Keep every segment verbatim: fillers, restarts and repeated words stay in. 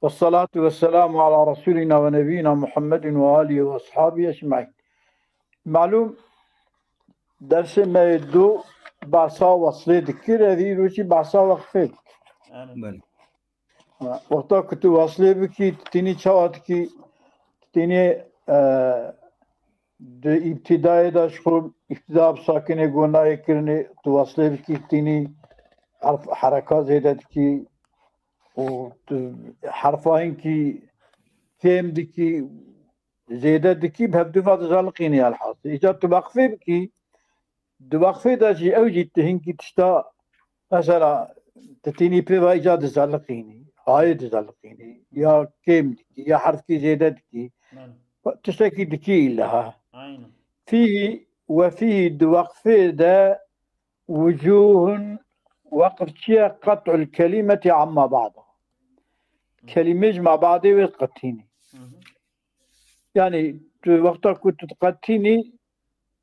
والصلاة والسلام على رسولنا ونبينا محمد وآله وأصحابه أجمعين. Malûm, dersê me yê du behsa weslê dikir, ez îro jî behsa weqfê dikir. Belê. Ha, wexta ku tu weslê bikî, tu tînî çawa dikî, tu tînî, e, di îbtîdayê de ji xwe îbtîda bi sakinê gonayê kirinê, tu weslê bikî, tu tînî herf, hereka zêde dikî û tu herfa hinkî kêm dikî, zêde dikî, bi hevdû va dizaliqînî elhasil. Îca tu weqfê bikî, di weqfê de jî ew jî tu hinkî tişta, mesela, tu tînî pê ve îca dizaliqînî, hayê dizaliqînî, ya kêm dikî, ya herfkî zêde dikî, Belê. Tiştekî dikî îleha. Aynen. Fîhî ve fîhî di weqfê de wucûhun, weqf çi ye? Qet'ul kelimeti amma ba'da. Kelimê ji mabadê wê qetînî. Hı hı. Yani tu wexta ku tu diqetînî,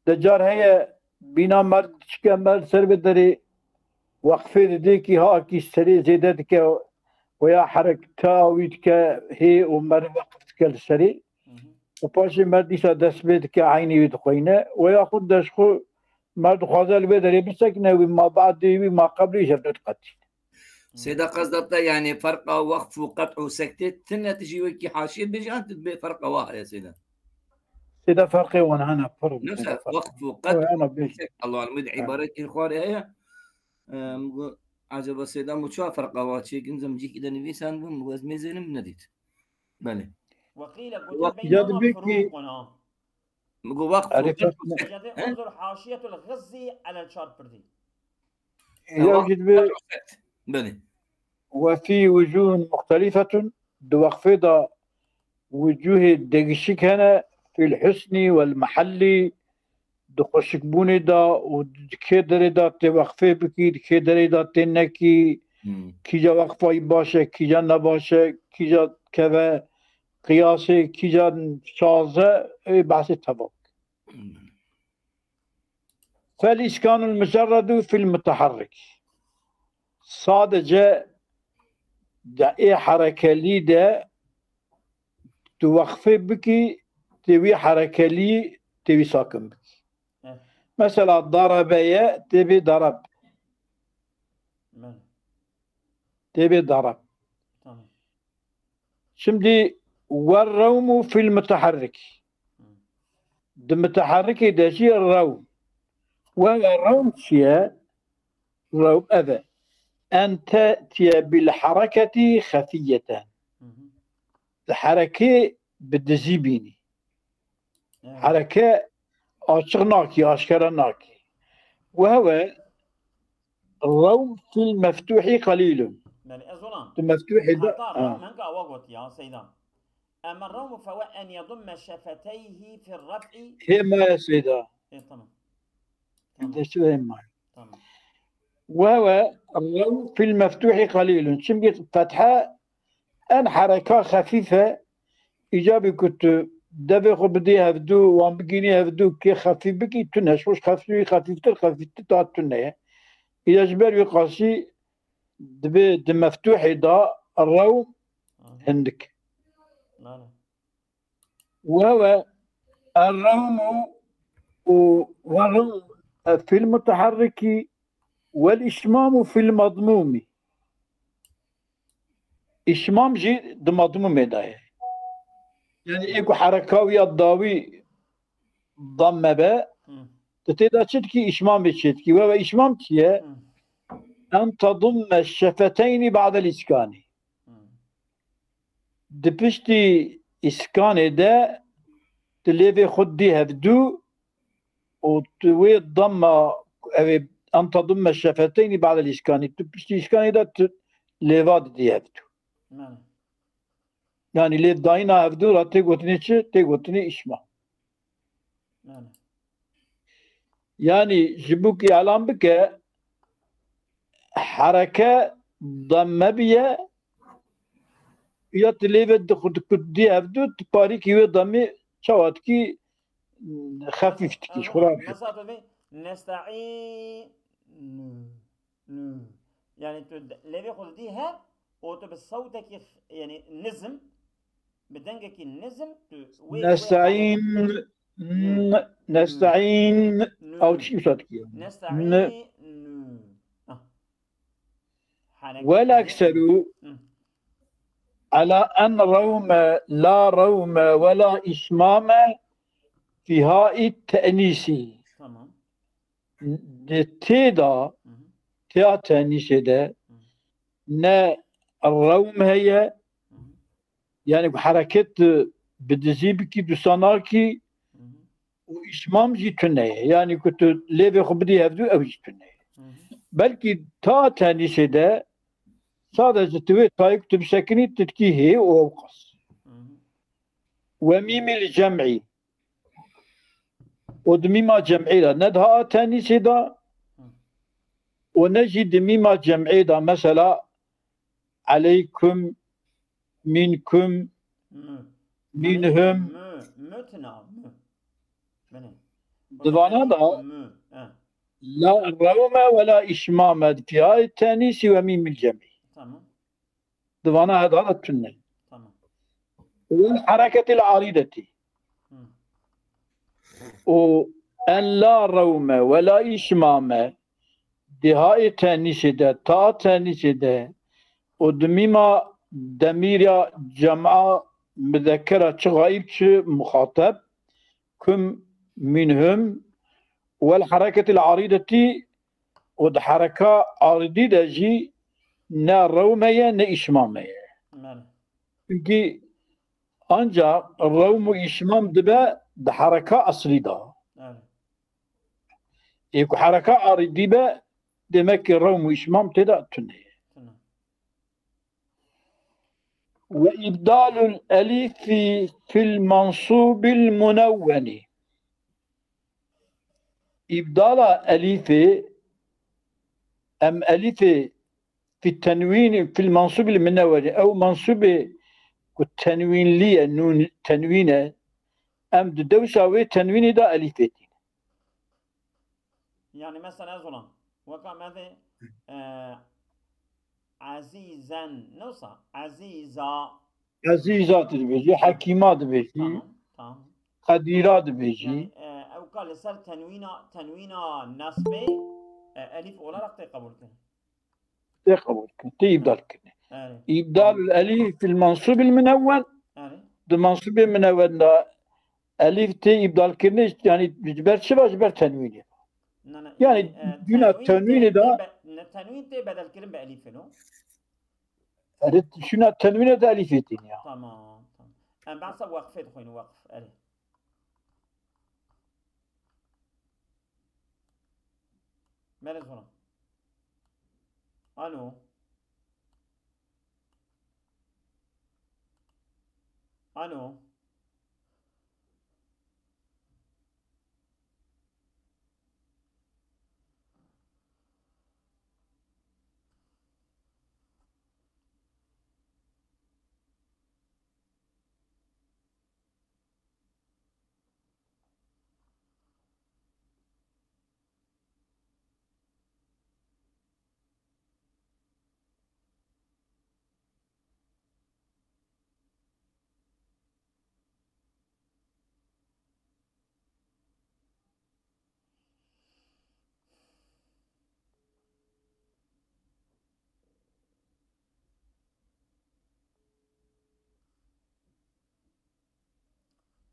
de car heye bîna mer diçike mer ser vê derê weqfê didê kî ha kî serê zêde dike û ya hereketa wî dike hê û mer weqf dike li serê. Hı hı. Û paşê mer dîsa dest pê dike eynî wî dixweyne. Û ya xwe de ji xwe mer dixwaze li vê derê bisekine wî ma badê wî ma qeblî ji hev diqetîne. Seyda qezda te, yani ferqa weqf û qet û sektê tine tu jî wekî haşiyê bêjî, an tu dibê ferqa wa heye Seyda? Seyda ferqê wan hene pir. Nefse ferq. Weqf û qet û sekt, Allah alim, wî de ibaretên xwarê heye. Em, gu-, acaba Seyda mu çawa ferqa wa çêkin, zem cîkî de nivîsandibû, min got ez mêzênim nedît. Belê. وقيل قلت بينهما فروق. Min got weqf û qet û sekt. انظر حاشية الغزي على الشاربردي. Yew jî dibê. Belê. وفي وجوه مختلفة, di weqfê de wucûhê degişik hene, fil husnî wel mehellî, di xweşikbûnê de û di kê derê de tê weqfê bikî, di kê derê de tê nekî, Hmm. Kîja weqfa wî baş e, kîja ne baş e, kîja keve qiyasê, kîja şaze, ê behsê teva bike. Hmm. Fel îskanul mucerredu fil muteherrik. Sadece de ê herekelî de tu weqfê bikî, tê wî herekelî, tê wî sakin bikî. Evet. Mesela darebe ye, tê bê darab. Evet. Tê bê darab. Tamam. Şimdi ve rewmu fil muteherrik. Hı. Di muteherrikê de jî rewm. Ve rewm çi ye? Rewm ev e. En te'tiye bil hareketi xefiyeten. Hı hı. Di herekê bi dizî bînî. Evet. Hereke açiq nakî, aşkere nakî. Wewe rewm fil meftuhi qalîlun. Belê, ez olan. Di meftuhi de, heta ha. Rewm henka awa got ya, Seyda. Ema rewm fewe en yedumme şefeteyhi fil ref'i. Hê maye Seyda. E, tamam. Tamam. Destû hê maye. Tamam. Wewe rewm fil meftuhi qalîlun. Çimkî fethe en hereka xefîf e, îcabî ku tu devê xwe bidî hevdû, wan bigînî hevdû, kê xefîf bikî, tune. Ji xwe xefîf, xefîftir, xefîftir ta tune ye. Îca ji ber wî qasî dibê di meftûhê de rewm Aha. hindik. Nane. Wewe errewmu û werrewm fil muteherrikî wel îşmamu fil medmûmî. Îşmam jî di madmûmê de ye. Yani ê ku hereka wî ya dawî damme be, Hı. tu tê de çi dikî, îşmamê çê dikî. Wewe îşmam çi ye? Hı. En tedumme şefeteynî ba'del îskanî. Hı. Di piştî îskanê de tu lêvê xwe dî hevdû û tu wê damma ew ê en tedumme şefeteynî ba'del îskanî. Tu piştî îskanê de tu lêva didî hevdû. Belê. Yani lêvdayîna hevdû ra tê gotinê çi? Tê gotinê îşma. Belê. Yani ji bo ku îlan bike, hereke damme biye, ya tu lêvê di xwe dikutdî hevdû, tu parîkî wê damê çawa dikî, xefîf dikî, ji xwe re. Mesela tu vê nesta'înu. Nû. Yani tu de-, lêvê xwe didî her, û tu bi sewtekî x-, yanî nizm, bi dengekî nizm tu wê, wê nestaîn, halê n-, nestaîn, nû. Ew tiştî wisa dikî. Nestaîn, nû. Ah. Hareket. Wela ekseru. Hı. Ala en rawme, la rawme, wela îşmame fî haî te'nîsî. Tamam. Di tê de, Hı hı. têya tenîsê de Hı. ne rewm heye, Hı hı. yani ku hereket bi dizî bikî, dusa nakî Hı hı. û îşmam jî tune ye. Yani ku tu lêvê xwe bidî hevdû, ew jî tune ye. Hı hı. Belkî ta tenîsê de sadece tu wê tayê ku tu bisekinî, tu dikî hê û ew qas. Hı hı. Ve mîmil cem'î. û di mîma cem'ê de, ne di ha tenîsê de Hı. û ne jî di mîma cem'ê de, mesela eleykum, mînkum, Mü. Mînhum. Mü. Mü tine, mü. Bine. Di vana de Mü. Eh. la rewme we la îşmame fî haî tenîsî ve mîmil cem'î. Tamam. Di vana heda de tune. Tamam. Wel hereketil arîdetî. Hı. Û en la rewme we la îşmame, di haê tenîsê de, ta tenîsê de, û di mîma demîra cem'a muzekera çi xaîb çi muxateb, kum, mînhum, wel hereketil arîdetî û di hereka arîdî de jî ne rewme ye, ne îşmame ye. Belê. Çunkî ancax rewm û îşmam dibe di hereka eslî de. Belê. Ê ku hereka arîdî be, demek ki rewm û îşmam tê de tune ye. Tune. Ve îbdalul elîfî fil mansûbil munewwenî. Îbdala elîfê, em elîfê fi tenwîn, fil mansûbil munewwenî, ew mansûbê ku tenwînlî ye, nûn tenwîn e, em di dewsa wê tenwînê de elîfê tîne. Yani mesela ez olan, weka me vê, e, ezîzen, ne wisa? Ezîza. Ezîza tu dibêjî, hekîma dibêjî, Tamam, tamam. Qedîra dibêjî. Yani, e, ew ka li ser tenwîna, tenwîna nesbê, e, elîf olarak tê qebûl kirin. Tê qebûl kirin, tê îbdal kirin. Erê. Îbdalul elîf fil mansûbil munewwen, Erê. Di mansûbê munewwen de elîf tê îbdalkirinê, yani ji ber çi ve? Ji ber tenwînê. Ne, ne, Yani, yani, e, dûna tenwîn tenwînê tê, de tê be-, ne, tenwîn tê bedelkirin bi elîfê, no? Erê, şuna tenwînê de elîfê tîne ya. Tamam, tamam. Em behsa weqfê dixwînin, weqf, erê. Belê zoran. Alo. Alo.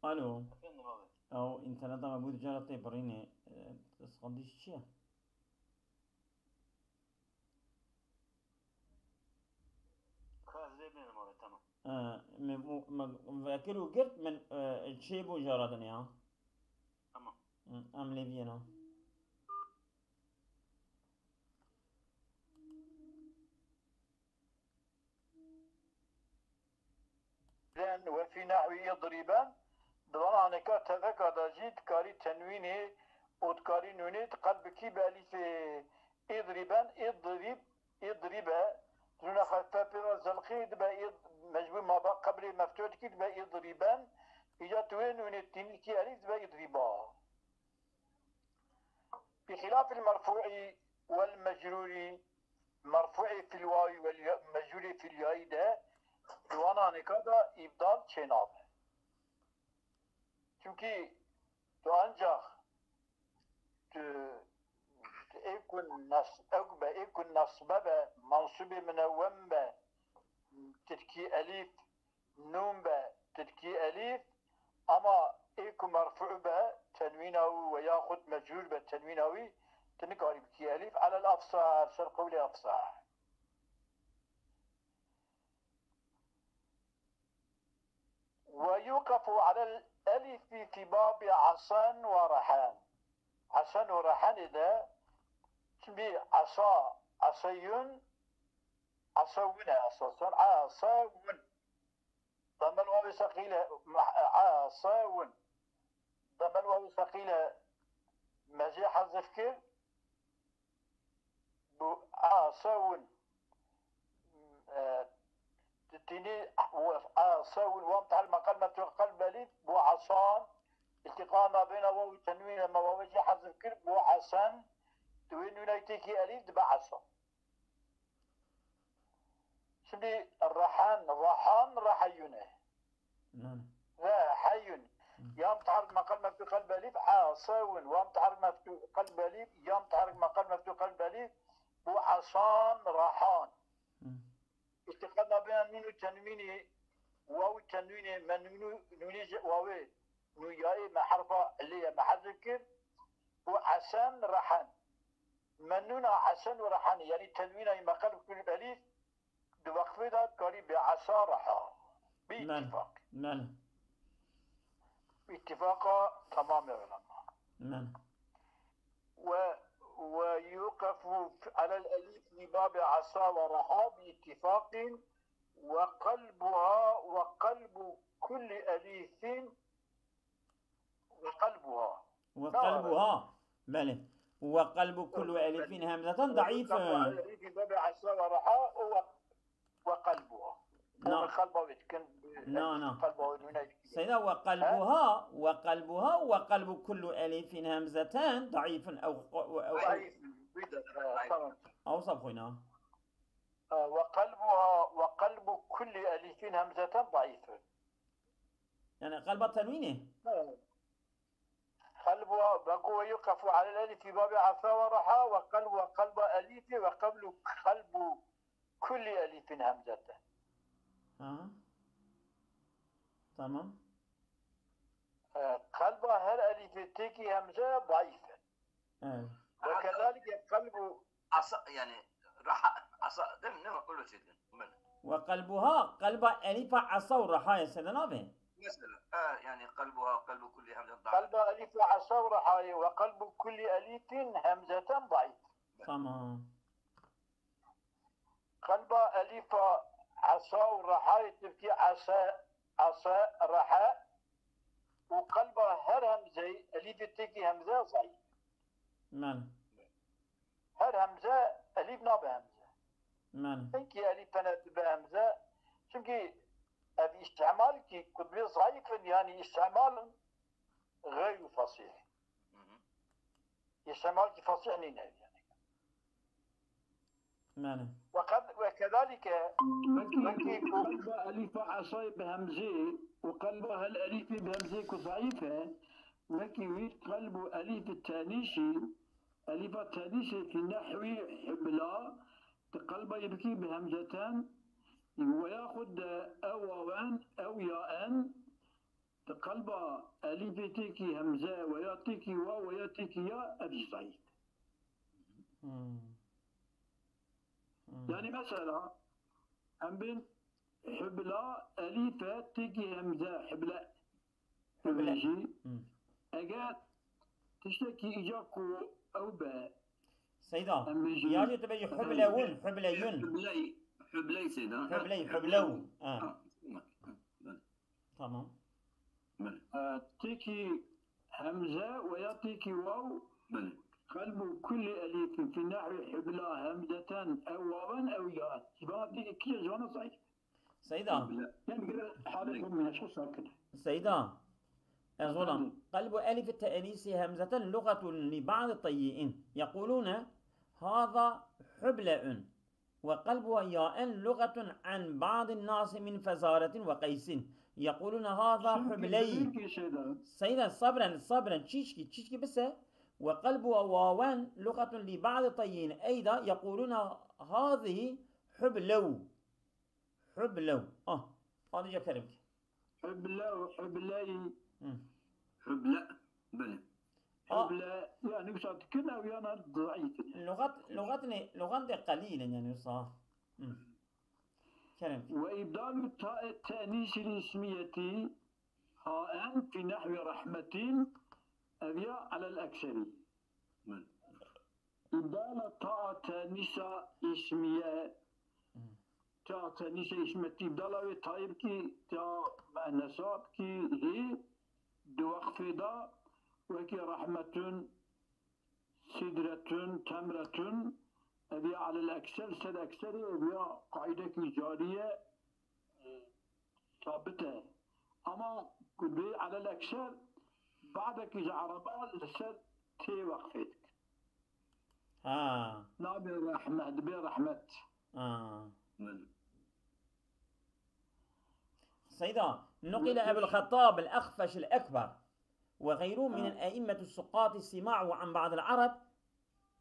Alo. Efendim abi. Ew înterneta me bû di cara tê birînê, e, siqandiş çi ye? Ka ez ê bênim abi, tamam. E, me, mu-, me, vekir û girt min, e, çê bû jara din ya. Tamam. Hı, em lê viyena. Zen ve fî nehwî idrîben, di vana haneka teveka de jî dikarî tenwînê û dikarî nûnê di qelb bikî bi elîfê idrîben, idrîb, idrîbe, nûna xefe pê re zelqî dibe id, mecbûr ma ba qeblê meftuh dikî dibe idrîben, îca tu wê nûnê tînî kî elîf dibe idrîba. Bi xilafil merfu'i vel mecruri, merfu'ê fîl wawî wal ya, mecrûrê fîl yayî de, di wan anêka de îbdal çênabe. Çimkî tu ancax tu, tu ê ku nes-, ew be, ê ku nesbe be, mansûbê minewwem be, tirkî elîf, nûn be, tirkî elîf, ama ê ku merfû be, tenwîna wî we yaxud mecrûr be, tenwîna wî, tu nikarî bikî elîf, elel efsah, ser qewlê efsah. ويوقف على الألف في باب عسى ورحى. Esen û rehenê de, çimkî esa, eseyun, esewin e esasen, esewin. Demel wawê seqîle, esewin. Demel wawê seqîle mecê hezif kir. Bu asewin. E, tînî asewin. Wam tahal maqal meftuh qalb elîf. Bu asan. İltiqa ma beyne waw tenwîn e, ma wawê jî hezif kir. Bu asen. Tu wê nûnayî têkî elîf dibe asa. Şimdi rahan, rahan, rahayune. Nane. Ve hayun. Hı. Ya mutaharrik maqal meftuh qalb elif, asawun. Ve mutaharrik meftuh qalb elif, ya mutaharrik maqal meftuh qalb elif. Bu asan, rahan. Hı. İltiqa ma beyne nûn û tenwînî, waw û tenwînê, me nûnû, nûnê je-, wawê, nû yayê me herfa illê ye me hezif kir. Bu asan, rahan. Me nûna esen û rehanê, yanî tenwîna yî meqal kulî elîf, di weqfê de karî bê esa reha. Bi Mel. Îttifaq. Mel. Îttifaqa tamamê ulema. Mel. Ve, ve yuqefu alel elîf li babê esa ve reha bi îttifaqin ve qalbuha ve qalbu kulli elîfin Ve qalbuha. Ve qalbuha. Belê. Ve qalbu kullu elifin hemzeten daîf. Elifî bebe esa ve reha û ve, ve qalbuha. Na. Ve qalba wê dikin, Na, na. Qalba wê nûne dikin. Seyda ve qalbuha, ve qalbuha, ve qalbu kullu elifin hemzeten daîfun ew, ew, ew. Daîf, bir de, e, tamam. Ew sab xwîna. E, ve qalbuha, ve qalbu kulli elifin hemzeten daîfun. Yani qalba tenwînê? Ha. Qalbu, ve ku ve yuqefu alel elif fi babi asa ve reha ve qalbu ve qalba elifi ve qablu qalbu kulli elifin hemzete. Ha. Tamam. E, qalba her elifê têkî hemze daîf e. Evet. Ve kezalike qalbu Asa, yani, raha, asa, değil mi? Ne var? Öyle şey değil. Böyle. Ve qalbuha, qalba elifa asa û reha ye, sede navê? Mesela, e, yani, qalbuha, qalbu kulli hemze daîf. Qalba elifa asa û reha ye ve qalbu kulli elifin hemzeten daîf. Tamam. Qalba elifa esa û rehayê tirkî ese, ese, rehe û qalba her hemzeyî elîfê têkî hemze zayîf. Mele. Her hemze elîf nabe hemze. Mele. Hinkî elîf tene dibe hemze. Çimkî ev îstimal kî ku dibê zayîf in, yanî îstimal in xeyru fesîh. Hı hı. Îstimalkî fesîh nîne yani. Mele. Ve kad-, ve kedalike, wekî, wekî ku qalba elîfa esayê bi hemzê û qalba hel elîfê bi hemzê ku zayîf e, wekî wî qalbu elîfi tenîşî, elîfa tenîşê fi nehwî hibla, ti qalba yê bikî bi hemzeten, ve yaxud de ew wawen, ew yaen, Di qalba elîfê têkî hemze we ya têkî waw we ya têkî ya, ev jî zayîf. Hmm. Hmm. Yani mesela, em bên hibla elîfe têkî hemze, hible. Hible. Hible jî. Hmm. Eger tiştekî îca ku ew be, Seyda, em bêjin, ya jî tu bêjî hiblewun, hibleyun. Hibley, hibley Seyda. Hibley, hiblew. Ha. Ha, tamam. Tamam. Belê. E, têkî hemze veya têkî waw. Belê. Qalbu kulli elîfin fi nehwi hibla hemzeten ew wawen ew yaen. Ji vana têkî kî ye, ji vana zayîf. Seyda. Belê. Yani gere halê xwe meşxul sakin. Seyda. Ez olam. Belê. Qalbu elîfi te'nîsî hemzeten lugatun li ba'di teyyi'in. Yequlûne hâzâ huble'un. وقلبها ياء لغة عن بعض الناس من فزارة وقيس يقولون هذا حبلي. Seyda, sabren, sabren, çîçkî, çîçkî bise. وقلبها واوا لغة لبعض طيين أيضا يقولون هذه حبلو. Hublew. Ah, hadi kerem ki. Hublew, hubley. Hı. Huble, belê. A- Huble, yani wisa dikin ew yana daîf in. Lugat, lugat ne, lugat de qelîl in yani wisa. Hı. Kerem ki. Ve ibdalu ta'e te'nisil ismiyeti haen fi nehvi rahmetin ev ya alel ekseri. Belê. Îbdala ta tenîsa îsmiye, Hmm. ta tenîsa îsmiye, îbdala wê tayê bikî, ta muennesa bikî, hê di weqfê de wekî rehmetun, sidretun, temretun, ev ya alel ekser, ser ekserê, ev ya qaîdekî carî ye, sabit e. Ama ku bê alel ekser, badekî ji ereba li ser tê weqfê dikin. Ha. Nabê rehme-, dibê rehmet. Ha. Min. سيدا، نقل أبو الخطاب الأخفش الأكبر وغيره من الأئمة السقاط سماعه عن بعض العرب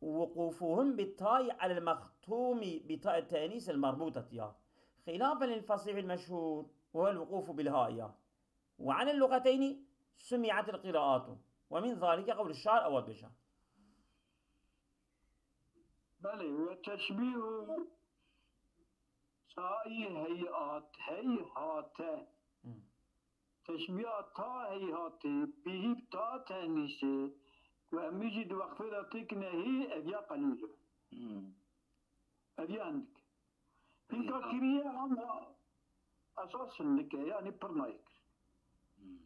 وقوفهم بالتاء على المختوم بتاء التانيث المربوطة يا، خلافا للفصيح المشهور وهو الوقوف بالهاء يا. وعلى اللغتين سمعت القراءات، ومن ذلك قول الشاعر أواد بشا. Belê, ve teşbîhu tayî heyat, heyhate. Hmm. Teşbîha ta heyhatê, bihî bi ta tenîsê, ku em jî di weqfê de têkine hê, ev ya qelîl e. Hmm. Ev ya hindik. Hinka kiriye ama esas hindik e, yani pir nayê kir. Hmm.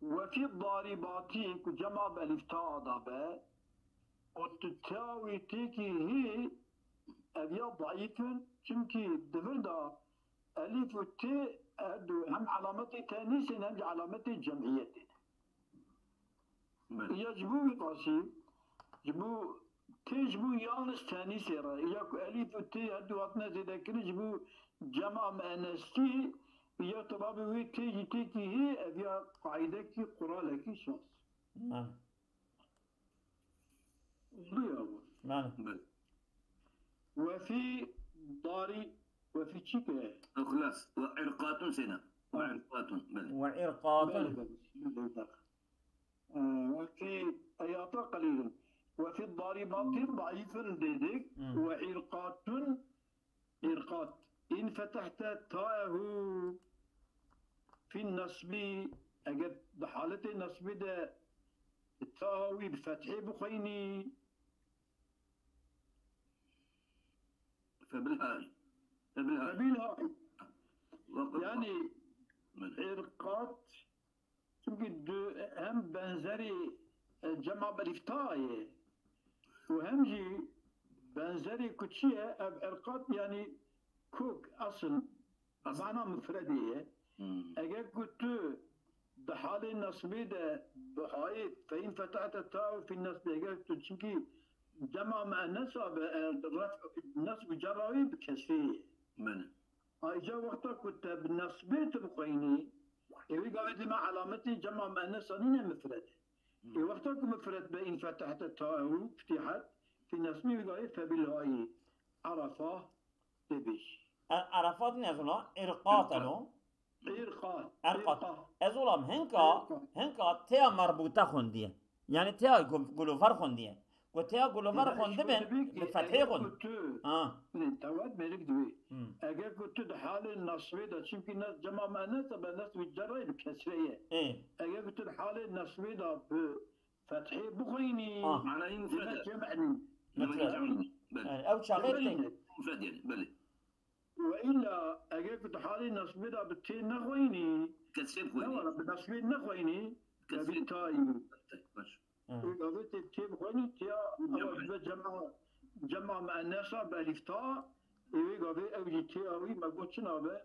Ve fî darîbatî, ku cema bi elîf ta da be, û tu ta wî têkî hî, ev ya daîf in, çimkî di vir de elîf û tê her du hem alametê tenîsê ne hem jî alametê cemiyetê ne. Belê. Ya ji bo wî qasî, ji bo tê ji bo yalnız tenîsê re, ya ku elîf û tê her du hatine zêdekirin ji bo cema muennestî, ya tebabê wê tê jî têkî hê, ev ya qaîdekî quralekî şaz. Belê. Oldu ya bu. Belê. Belê. Ve fî darî, ve fî çi ke? Xilas. Ve irqatun sena. Ve irqatun. Belê. Ve irqatun. Belê, belê. Belê, belê. Ee, ve fî eyata qelîlun. Ve fî darîbatî daîfun dedik. Hmm. Ve irqatun, irqat. In fetehte taehu fî nasbî, eger di haletê nasbî de ta wî bi fethê bixwînî, Febilhayî. Febilhayî. Febilhayî. Waqt- Yani, Belê. Irqat, çünkü du-, hem benzeri, e, cema berîfta ye û hem jî benzeri ku çi ye, ev irqat yani kok, asıl. Asıl. Mana mufredê ye. Hmm. Eger ku tu di halê nasbê de bihayê, fe in fetehte taehu fî nasbî, eger tu, çimkî cema muennesa be, e, ref-, nasb û cerra wî bi kesrê ye. Belê. Ayrıca wexta ku te bi nasbê tu bixwînî, ê wî gavê dîme alametê cema muennesa nîne mufred. Hmm. Ê wexta ku mufred be, in fetehte taehu fetîhet, fî nasbî wî gavê febilhayî. Erefa. Tê bêjî. E, Erefat ne zula? Irqat elo. Irqat. Erqat. Irqat. Ez olam hinka, Irqat. Hinka teya merbûte xwendiye. Yani teya gu-, gulover xwendiye. Ku teya gulover Yani xwendibin, şöyle bir ki, bi fethê eger xwend. Ku tu, Ha. Ne, tewet mêrik dibê. Hmm. Eger ku tu di halê nasbê de, çimkî nas cema muennes de be, nas wî cerreyê bi kesrê ye. Ê. Eger ku tu di halê nasbê de bi fethê bixwînî, Ah. Mana yî mufred e. Cem enî. Mufred. Cem enî. Belê. Yani ew çaxê Belê. Tê. Mufred yani, belê. Ve illa eger ku di halê nasbê de bi tê nexwînî, Kesrê bixwînî. Ne wala bi nasbê nexwînî, Kesrê. Ve bi tayî. Baş. Hı. Wê gavê tê, tê bixwînî, tiya Cem. Ewa dibe cema, cema muennesa bi elîf ta, ê wê gavê ew jî têya wî me got çi nabe,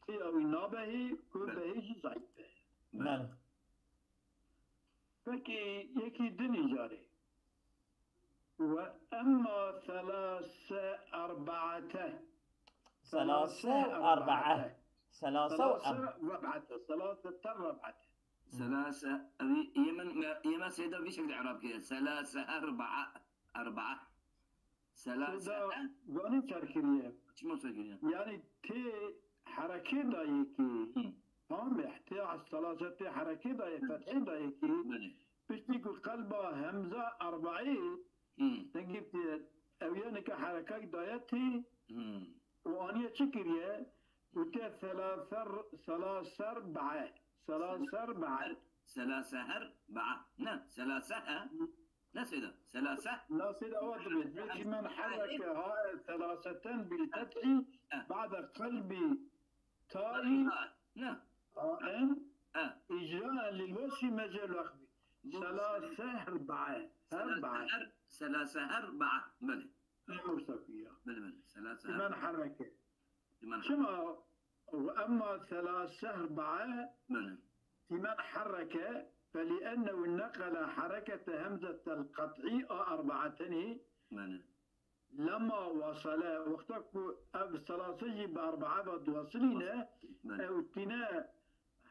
têya wî nabe hê, ku Belê. Be hê jî zayîf be. Belê. Belê. Pekî yekî din îcarê. وأما ثلاثة أربعة. ثلاثة أربعة. ثلاثة ثلاثة أربعة. ربعة. ثلاثة ربعة. Selase. Ev Yemen, Yemen Seyda vî şekilde Arap kiriye. Selase, erba'a, erba'a. Selase. Seyda, zanî çer kiriye. Çima ser kiriye? Yani tê hereke dayê kî. Hı. Tamam mı? Tê selase tê hereke dayê, fethê dayê kî. Belê. Piştî ku qelba hemza erbaî, Hı. dengê tê ew ya nika herekek daye tê. Hı. û aniye çi kiriye? Gotiye selaser, selaser bae. Selaser bae. Selase, erba'a. Ne? Selase, he? Ne Seyda? Selase. Nasıl awa dibe? Belki men harreke ha selaseten bil fethi ba'de kalbi ta'i Ne? ha'en Ha. icra'en lil wasfi mecel vakfi. Selaser bae. Her bae. Her, selase, erba'a. Belê. Memur safiya. Belê, belê. Selase. Limen harreke. Limen. Çima? Ve emma selase erbae Belê. Limen harreke feliennehu nekele harekete hemzetel kat'i a erbaateni Belê. lema wasale. Wexta ku ev selase jî bi erbaa ve diwasilîne, Belê. ew tîne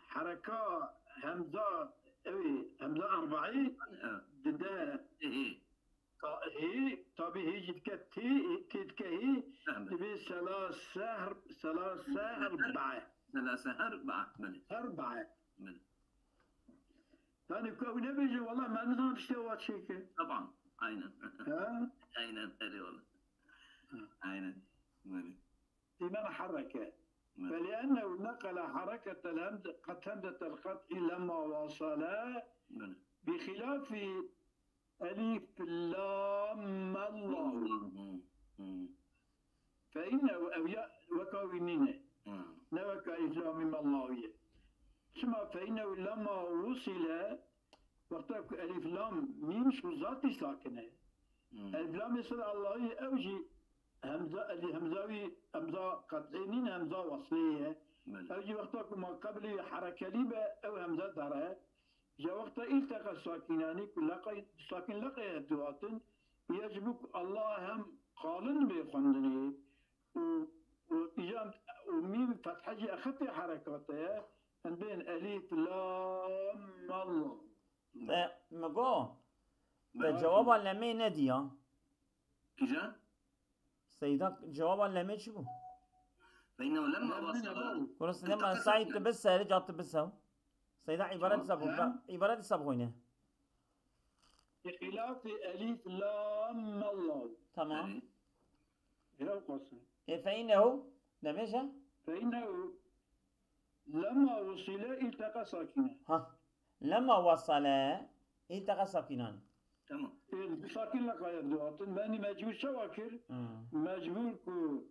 hereka hemza, ew ê hemza erbaî Evet. dide Ehe. ta-, hê, tabi hê jî dike tê, tê dike hê, Tamam. Dibê sela sehr, sela sehr bae. Selase, erba'a. Belê. Her bae. Belê. Yani ku ew nebêje, wala me nizanim tiştê wa çêke. Tamam. Aynen. Ha? Aynen. Eyvallah. Hı. Aynen. Belê. Limen harreke. Belê. Feliennehu nekele hareketel hemze, qed hemzetel qet'i lema wasale Belê. bi hilafi elif lam Allah. Hı, hı. Feinnehu ew ya weka wî nîne. Hı. Ne weka elif lam mim Allahu ye. Çima feinnehu lema wusile wexta ku elif lam mim şu zatî sakine. Hı. Elif lamê ser Allahî ew jî hemza, elî hemzawî, hemza qet'î nîn, hemza waslê ye. Belê. Ew jî wexta ku ma qeblî herekelî be, ew hemza dare. Ji wexta îlteqa sakinanî ku leqay, sakin leqay hevdû hatin, ya ji bo ku Allah hem qalin bê xwendinê û, û îja û mîm fethe jî exetê herekate ye, em bên elîf lam Allah. Te mi go. Te Belê. cewaba lemê nediya. Kîjan? Seyda cewaba lemê çi bû? Feinnehu lema Lemê wasala. nebû. Kuras lema sayt tu bise, rica tu bise. Seyda ibaret disa bû. Ha? Ibaret disa bixwîne. Bi xilafî elîf lam Allah. Tamam. Belê. Ew qasin. E feinnehu. Demêje? Feinnehu lema wusile îlteqa sakine. Ha. Lema wasale. İlteqa sakinan. Tamam. Ê, sakin leqay hevdû hatin. Benî mecbûr çawa kir? Hmm. Mecbûr ku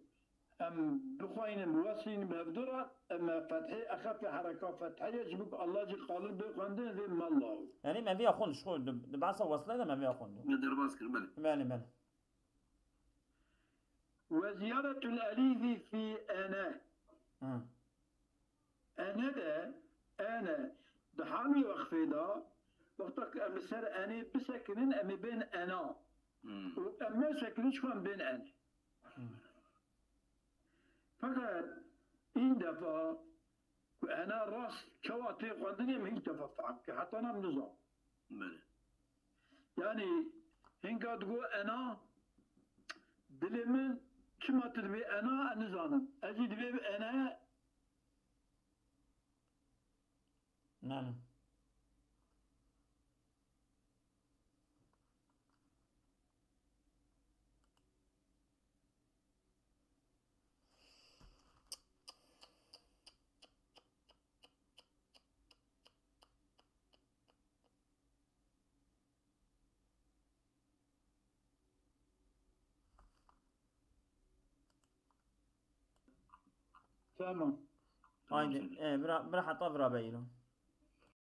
em bixweynin, biweslînin bi hevdû re, em fethê, exefê hereka fetheye, ji bo ku Allah jî qalin bê xwendin, vê mella. Yani me viya xwend, ji xwe di, di behsa wasle de me viya xwend. Me derbas kir, belê. Belê, belê. Ve ziyadetul elîfî fî ene. Hı. Ene de, ene, di halî wexfê de, wexta ku em li ser enê bisekinin, em ê bên ena. Hmm. Û em nesekinin, çi em bên ene. Hı. Feqet în defa ku ena rast çawa tê xwendinê, em hîç defa fehm kir. Heta niha em nizan. Belê. Yani hinga digo ena, dilê min çima tu dibê ena, ez nizanim. Ez jî dibê ene. Ne, ne. Tamam. Haydi, e, bira, bira heta vira beyro.